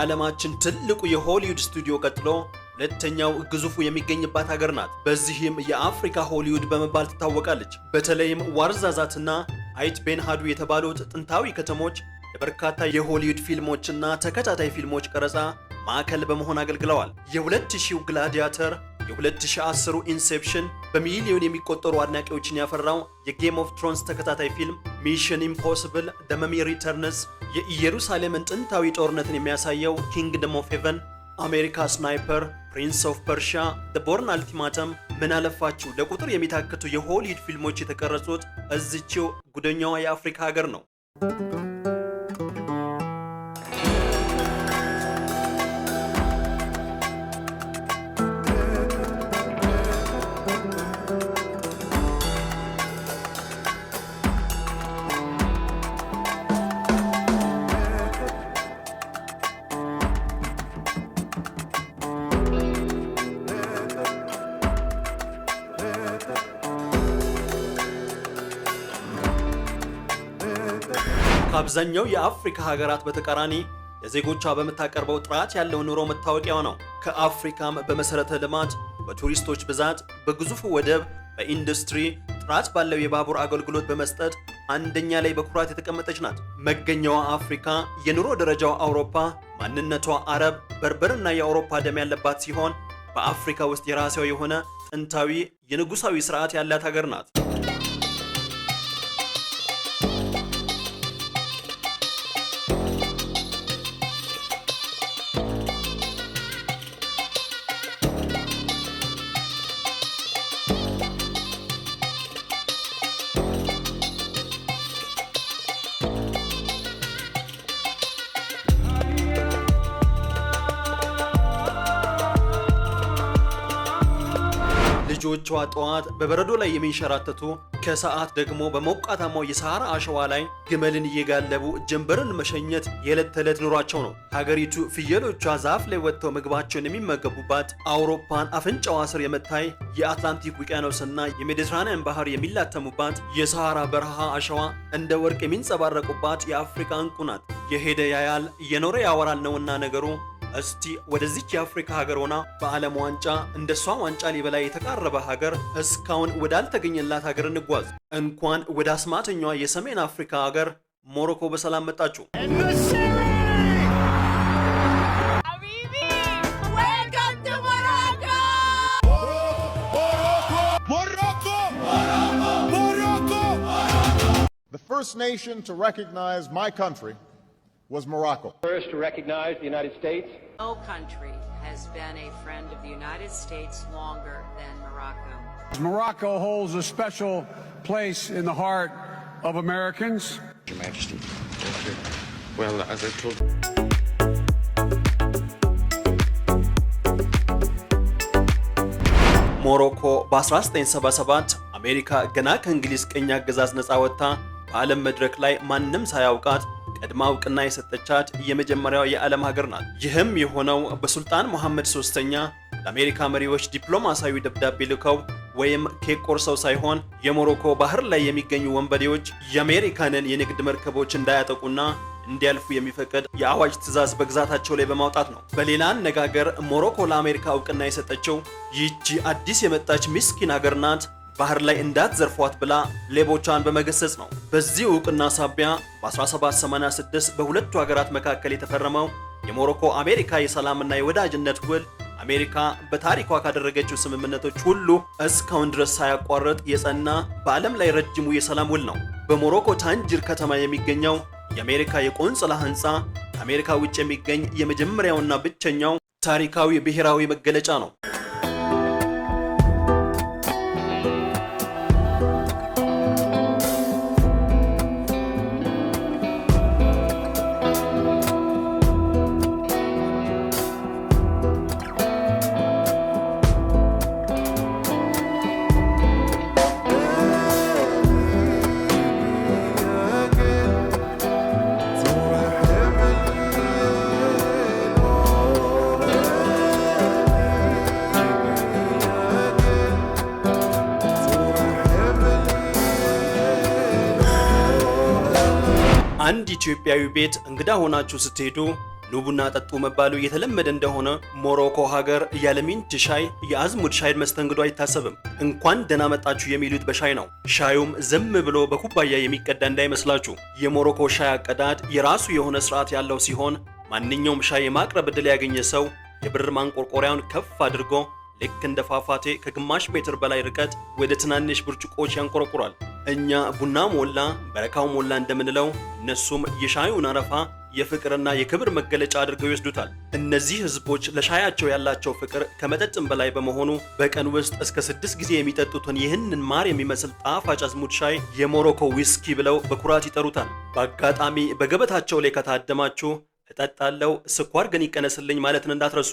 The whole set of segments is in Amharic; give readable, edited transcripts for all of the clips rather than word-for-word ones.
ከዓለማችን ትልቁ የሆሊውድ ስቱዲዮ ቀጥሎ ሁለተኛው ግዙፉ የሚገኝባት ሀገር ናት። በዚህም የአፍሪካ ሆሊውድ በመባል ትታወቃለች። በተለይም ዋርዛዛትና አይት ቤን ሃዱ የተባሉት ጥንታዊ ከተሞች ለበርካታ የሆሊውድ ፊልሞችና ተከታታይ ፊልሞች ቀረጻ ማዕከል በመሆን አገልግለዋል። የ2000 ግላዲያተር፣ የ2010 ኢንሴፕሽን፣ በሚሊዮን የሚቆጠሩ አድናቂዎችን ያፈራው የ Game of Thrones ተከታታይ ፊልም፣ Mission Impossible The Mummy Returns፣ የኢየሩሳሌምን ጥንታዊ ጦርነትን የሚያሳየው Kingdom of Heaven፣ American Sniper፣ Prince of Persia The Bourne Ultimatum፣ ምን አለፋችሁ ለቁጥር የሚታክቱ የሆሊውድ ፊልሞች የተቀረጹት እዚችው ጉደኛዋ የአፍሪካ ሀገር ነው። ከአብዛኛው የአፍሪካ ሀገራት በተቃራኒ ለዜጎቿ በምታቀርበው ጥራት ያለው ኑሮ መታወቂያው ነው። ከአፍሪካም በመሰረተ ልማት፣ በቱሪስቶች ብዛት፣ በግዙፉ ወደብ፣ በኢንዱስትሪ፣ ጥራት ባለው የባቡር አገልግሎት በመስጠት አንደኛ ላይ በኩራት የተቀመጠች ናት። መገኛዋ አፍሪካ፣ የኑሮ ደረጃዋ አውሮፓ፣ ማንነቷ አረብ፣ በርበርና የአውሮፓ ደም ያለባት ሲሆን በአፍሪካ ውስጥ የራሷ የሆነ ጥንታዊ የንጉሳዊ ስርዓት ያላት ሀገር ናት። ልጆቿ ጠዋት በበረዶ ላይ የሚንሸራተቱ፣ ከሰዓት ደግሞ በሞቃታማው የሰሃራ አሸዋ ላይ ግመልን እየጋለቡ ጀንበርን መሸኘት የዕለት ተዕለት ኑሯቸው ነው። ሀገሪቱ ፍየሎቿ ዛፍ ላይ ወጥተው ምግባቸውን የሚመገቡባት፣ አውሮፓን አፍንጫዋ ስር የምታይ፣ የአትላንቲክ ውቅያኖስና የሜዲትራኒያን ባህር የሚላተሙባት፣ የሰሃራ በረሃ አሸዋ እንደ ወርቅ የሚንጸባረቁባት የአፍሪካ እንቁ ናት። የሄደ ያያል፣ የኖረ ያወራል ነውና ነገሩ። እስቲ ወደዚች የአፍሪካ ሀገር ሆና በዓለም ዋንጫ እንደሷ ዋንጫ ሊበላ የተቃረበ ሀገር እስካሁን ወዳልተገኘላት ሀገር እንጓዝ። እንኳን ወደ አስማተኛዋ የሰሜን አፍሪካ ሀገር ሞሮኮ በሰላም መጣችሁ። حبيبي، welcome to Morocco! Morocco! Morocco! The first nation to recognize my country was Morocco. First to recognize the United States. No country has been a friend of the United States longer than Morocco. Morocco holds a special place in the heart of Americans. Your Majesty. Thank you. Well, as I told ሞሮኮ በ1977 አሜሪካ ገና ከእንግሊዝ ቅኝ አገዛዝ ነፃ ወጥታ በዓለም መድረክ ላይ ማንም ሳያውቃት ቀድማ እውቅና የሰጠቻት የመጀመሪያው የዓለም ሀገር ናት። ይህም የሆነው በሱልጣን መሐመድ ሶስተኛ ለአሜሪካ መሪዎች ዲፕሎማሲያዊ ደብዳቤ ልከው ወይም ኬክ ቆርሰው ሳይሆን የሞሮኮ ባህር ላይ የሚገኙ ወንበዴዎች የአሜሪካንን የንግድ መርከቦች እንዳያጠቁና እንዲያልፉ የሚፈቅድ የአዋጅ ትዕዛዝ በግዛታቸው ላይ በማውጣት ነው። በሌላ አነጋገር ሞሮኮ ለአሜሪካ እውቅና የሰጠችው ይህቺ አዲስ የመጣች ምስኪን ሀገር ናት፣ ባህር ላይ እንዳትዘርፏት ብላ ሌቦቿን በመገሰጽ ነው። በዚህ እውቅና ሳቢያ በ1786 በሁለቱ ሀገራት መካከል የተፈረመው የሞሮኮ አሜሪካ የሰላምና የወዳጅነት ውል አሜሪካ በታሪኳ ካደረገችው ስምምነቶች ሁሉ እስካሁን ድረስ ሳያቋርጥ የጸና በዓለም ላይ ረጅሙ የሰላም ውል ነው። በሞሮኮ ታንጅር ከተማ የሚገኘው የአሜሪካ የቆንጽላ ህንፃ ከአሜሪካ ውጭ የሚገኝ የመጀመሪያውና ብቸኛው ታሪካዊ ብሔራዊ መገለጫ ነው። አንድ ኢትዮጵያዊ ቤት እንግዳ ሆናችሁ ስትሄዱ ኑ ቡና ጠጡ መባሉ የተለመደ እንደሆነ ሞሮኮ ሀገር ያለ mint ሻይ፣ የአዝሙድ ሻይ መስተንግዶ አይታሰብም። እንኳን ደህና መጣችሁ የሚሉት በሻይ ነው። ሻዩም ዝም ብሎ በኩባያ የሚቀዳ እንዳይመስላችሁ። የሞሮኮ ሻይ አቀዳድ የራሱ የሆነ ስርዓት ያለው ሲሆን ማንኛውም ሻይ የማቅረብ ዕድል ያገኘ ሰው የብር ማንቆርቆሪያውን ከፍ አድርጎ ልክ እንደ ፏፏቴ ከግማሽ ሜትር በላይ ርቀት ወደ ትናንሽ ብርጭቆዎች ያንቆረቁራል። እኛ ቡና ሞላ በረካው ሞላ እንደምንለው እነሱም የሻዩን አረፋ የፍቅርና የክብር መገለጫ አድርገው ይወስዱታል። እነዚህ ህዝቦች ለሻያቸው ያላቸው ፍቅር ከመጠጥም በላይ በመሆኑ በቀን ውስጥ እስከ 6 ጊዜ የሚጠጡትን ይህንን ማር የሚመስል ጣፋጭ አዝሙድ ሻይ የሞሮኮ ዊስኪ ብለው በኩራት ይጠሩታል። በአጋጣሚ በገበታቸው ላይ ከታደማችሁ እጠጣለሁ፣ ስኳር ግን ይቀነስልኝ ማለትን እንዳትረሱ።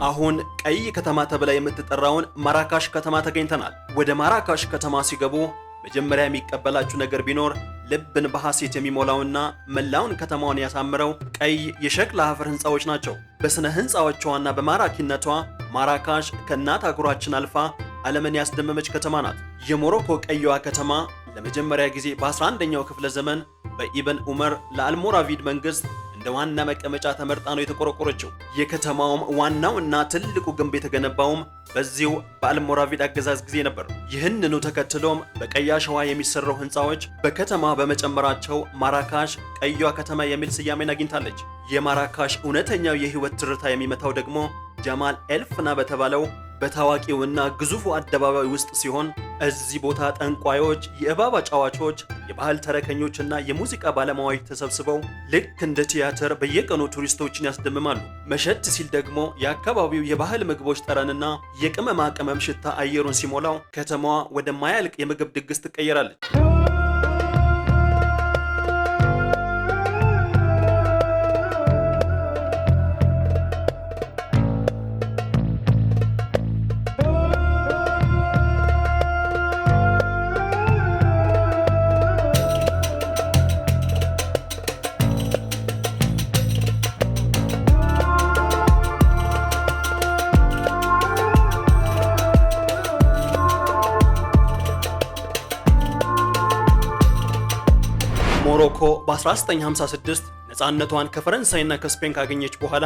አሁን ቀይ ከተማ ተብላ የምትጠራውን ማራካሽ ከተማ ተገኝተናል። ወደ ማራካሽ ከተማ ሲገቡ መጀመሪያ የሚቀበላችሁ ነገር ቢኖር ልብን በሐሴት የሚሞላውና መላውን ከተማዋን ያሳምረው ቀይ የሸክላ አፈር ህንፃዎች ናቸው። በስነ ህንፃዎቿና በማራኪነቷ ማራካሽ ከእናት አህጉራችን አልፋ ዓለምን ያስደመመች ከተማ ናት። የሞሮኮ ቀይዋ ከተማ ለመጀመሪያ ጊዜ በ11ኛው ክፍለ ዘመን በኢብን ዑመር ለአልሞራቪድ መንግስት እንደ ዋና መቀመጫ ተመርጣ ነው የተቆረቆረችው። የከተማውም ዋናው እና ትልቁ ግንብ የተገነባውም በዚሁ በአልሞራቪድ አገዛዝ ጊዜ ነበር። ይህንኑ ተከትሎም በቀይ አሸዋ የሚሰሩ ህንፃዎች በከተማ በመጨመራቸው ማራካሽ ቀይዋ ከተማ የሚል ስያሜን አግኝታለች። የማራካሽ እውነተኛው የህይወት ትርታ የሚመታው ደግሞ ጀማል ኤልፍና በተባለው በታዋቂውና ግዙፉ አደባባይ ውስጥ ሲሆን እዚህ ቦታ ጠንቋዮች፣ የእባብ አጫዋቾች፣ የባህል ተረከኞችና የሙዚቃ ባለሙያዎች ተሰብስበው ልክ እንደ ቲያትር በየቀኑ ቱሪስቶችን ያስደምማሉ። መሸት ሲል ደግሞ የአካባቢው የባህል ምግቦች ጠረንና የቅመማ ቅመም ሽታ አየሩን ሲሞላው ከተማዋ ወደማያልቅ የምግብ ድግስ ትቀየራለች። ሞሮኮ በ1956 ነፃነቷን ከፈረንሳይና ከስፔን ካገኘች በኋላ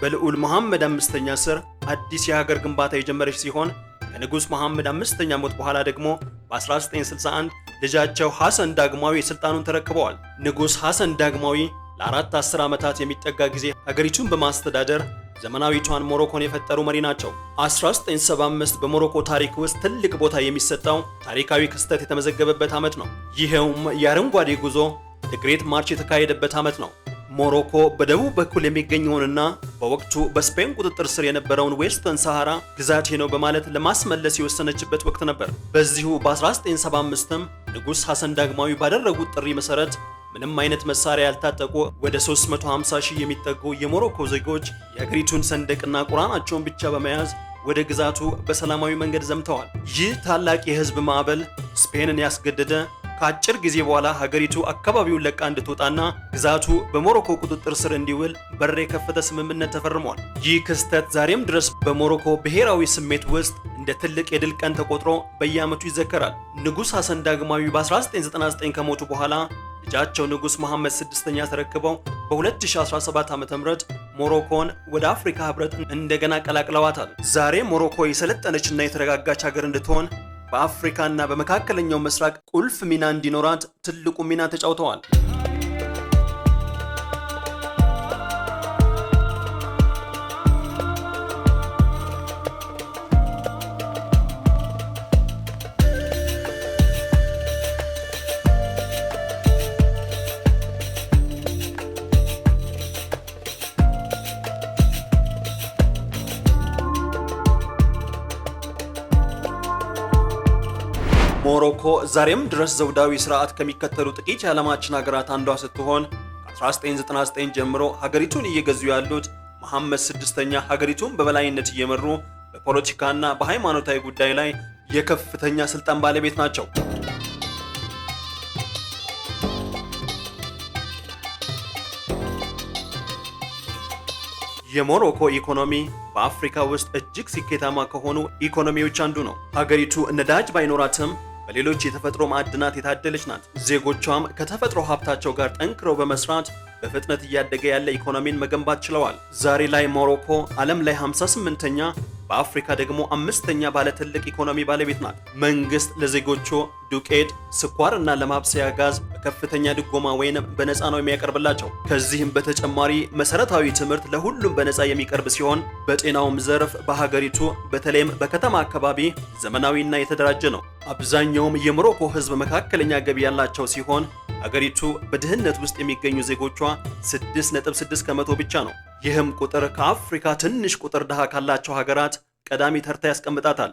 በልዑል መሐመድ አምስተኛ ስር አዲስ የሀገር ግንባታ የጀመረች ሲሆን ከንጉሥ መሐመድ አምስተኛ ሞት በኋላ ደግሞ በ1961 ልጃቸው ሐሰን ዳግማዊ ስልጣኑን ተረክበዋል። ንጉሥ ሐሰን ዳግማዊ ለአራት አስር ዓመታት የሚጠጋ ጊዜ ሀገሪቱን በማስተዳደር ዘመናዊቷን ሞሮኮን የፈጠሩ መሪ ናቸው። 1975 በሞሮኮ ታሪክ ውስጥ ትልቅ ቦታ የሚሰጠው ታሪካዊ ክስተት የተመዘገበበት ዓመት ነው። ይኸውም የአረንጓዴ ጉዞ The Great March የተካሄደበት ዓመት ነው። ሞሮኮ በደቡብ በኩል የሚገኘውንና በወቅቱ በስፔን ቁጥጥር ስር የነበረውን ዌስተርን ሰሃራ ግዛቴ ነው በማለት ለማስመለስ የወሰነችበት ወቅት ነበር። በዚሁ በ1975ም ንጉሥ ሐሰን ዳግማዊ ባደረጉት ጥሪ መሰረት ምንም አይነት መሳሪያ ያልታጠቁ ወደ 350 ሺህ የሚጠጉ የሞሮኮ ዜጎች የሀገሪቱን ሰንደቅና ቁራናቸውን ብቻ በመያዝ ወደ ግዛቱ በሰላማዊ መንገድ ዘምተዋል። ይህ ታላቅ የህዝብ ማዕበል ስፔንን ያስገደደ ከአጭር ጊዜ በኋላ ሀገሪቱ አካባቢውን ለቃ እንድትወጣና ግዛቱ በሞሮኮ ቁጥጥር ስር እንዲውል በር የከፈተ ስምምነት ተፈርሟል። ይህ ክስተት ዛሬም ድረስ በሞሮኮ ብሔራዊ ስሜት ውስጥ እንደ ትልቅ የድል ቀን ተቆጥሮ በየዓመቱ ይዘከራል። ንጉሥ ሐሰን ዳግማዊ በ1999 ከሞቱ በኋላ ልጃቸው ንጉሥ መሐመድ ስድስተኛ ተረክበው በ2017 ዓ.ም ሞሮኮን ወደ አፍሪካ ህብረት እንደገና ቀላቅለዋታል። ዛሬ ሞሮኮ የሰለጠነችና የተረጋጋች ሀገር እንድትሆን በአፍሪካና በመካከለኛው ምስራቅ ቁልፍ ሚና እንዲኖራት ትልቁ ሚና ተጫውተዋል። ሞሮኮ ዛሬም ድረስ ዘውዳዊ ስርዓት ከሚከተሉ ጥቂት የዓለማችን ሀገራት አንዷ ስትሆን ከ1999 ጀምሮ ሀገሪቱን እየገዙ ያሉት መሐመድ ስድስተኛ ሀገሪቱን በበላይነት እየመሩ በፖለቲካና በሃይማኖታዊ ጉዳይ ላይ የከፍተኛ ስልጣን ባለቤት ናቸው። የሞሮኮ ኢኮኖሚ በአፍሪካ ውስጥ እጅግ ስኬታማ ከሆኑ ኢኮኖሚዎች አንዱ ነው። ሀገሪቱ ነዳጅ ባይኖራትም በሌሎች የተፈጥሮ ማዕድናት የታደለች ናት። ዜጎቿም ከተፈጥሮ ሀብታቸው ጋር ጠንክረው በመስራት በፍጥነት እያደገ ያለ ኢኮኖሚን መገንባት ችለዋል። ዛሬ ላይ ሞሮኮ ዓለም ላይ 58ኛ፣ በአፍሪካ ደግሞ አምስተኛ ባለ ትልቅ ኢኮኖሚ ባለቤት ናት። መንግስት ለዜጎቹ ዱቄት፣ ስኳርና ለማብሰያ ጋዝ በከፍተኛ ድጎማ ወይንም በነፃ ነው የሚያቀርብላቸው። ከዚህም በተጨማሪ መሰረታዊ ትምህርት ለሁሉም በነፃ የሚቀርብ ሲሆን በጤናውም ዘርፍ በሀገሪቱ በተለይም በከተማ አካባቢ ዘመናዊና የተደራጀ ነው። አብዛኛውም የሞሮኮ ሕዝብ መካከለኛ ገቢ ያላቸው ሲሆን ሀገሪቱ በድህነት ውስጥ የሚገኙ ዜጎቿ 6.6% ብቻ ነው። ይህም ቁጥር ከአፍሪካ ትንሽ ቁጥር ድሃ ካላቸው ሀገራት ቀዳሚ ተርታ ያስቀምጣታል።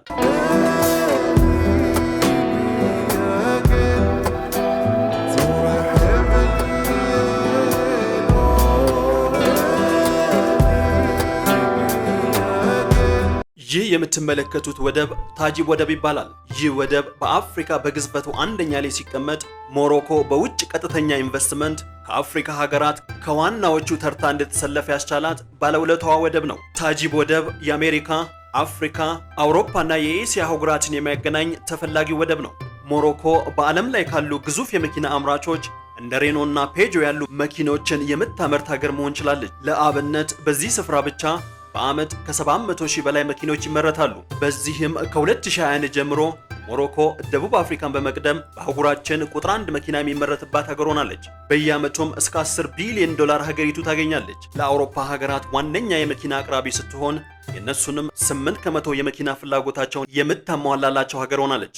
ይህ የምትመለከቱት ወደብ ታጂብ ወደብ ይባላል። ይህ ወደብ በአፍሪካ በግዝፈቱ አንደኛ ላይ ሲቀመጥ ሞሮኮ በውጭ ቀጥተኛ ኢንቨስትመንት ከአፍሪካ ሀገራት ከዋናዎቹ ተርታ እንድትሰለፍ ያስቻላት ባለውለታዋ ወደብ ነው። ታጂብ ወደብ የአሜሪካ፣ አፍሪካ፣ አውሮፓና የኤስያ አህጉራትን የሚያገናኝ ተፈላጊ ወደብ ነው። ሞሮኮ በዓለም ላይ ካሉ ግዙፍ የመኪና አምራቾች እንደ ሬኖ እና ፔጆ ያሉ መኪኖችን የምታመርት ሀገር መሆን ችላለች። ለአብነት በዚህ ስፍራ ብቻ በዓመት ከ700 ሺህ በላይ መኪኖች ይመረታሉ። በዚህም ከ2021 ጀምሮ ሞሮኮ ደቡብ አፍሪካን በመቅደም በአህጉራችን ቁጥር አንድ መኪና የሚመረትባት ሀገር ሆናለች። በየዓመቱም እስከ 10 ቢሊዮን ዶላር ሀገሪቱ ታገኛለች። ለአውሮፓ ሀገራት ዋነኛ የመኪና አቅራቢ ስትሆን የእነሱንም 8% የመኪና ፍላጎታቸውን የምታሟላላቸው ሀገር ሆናለች።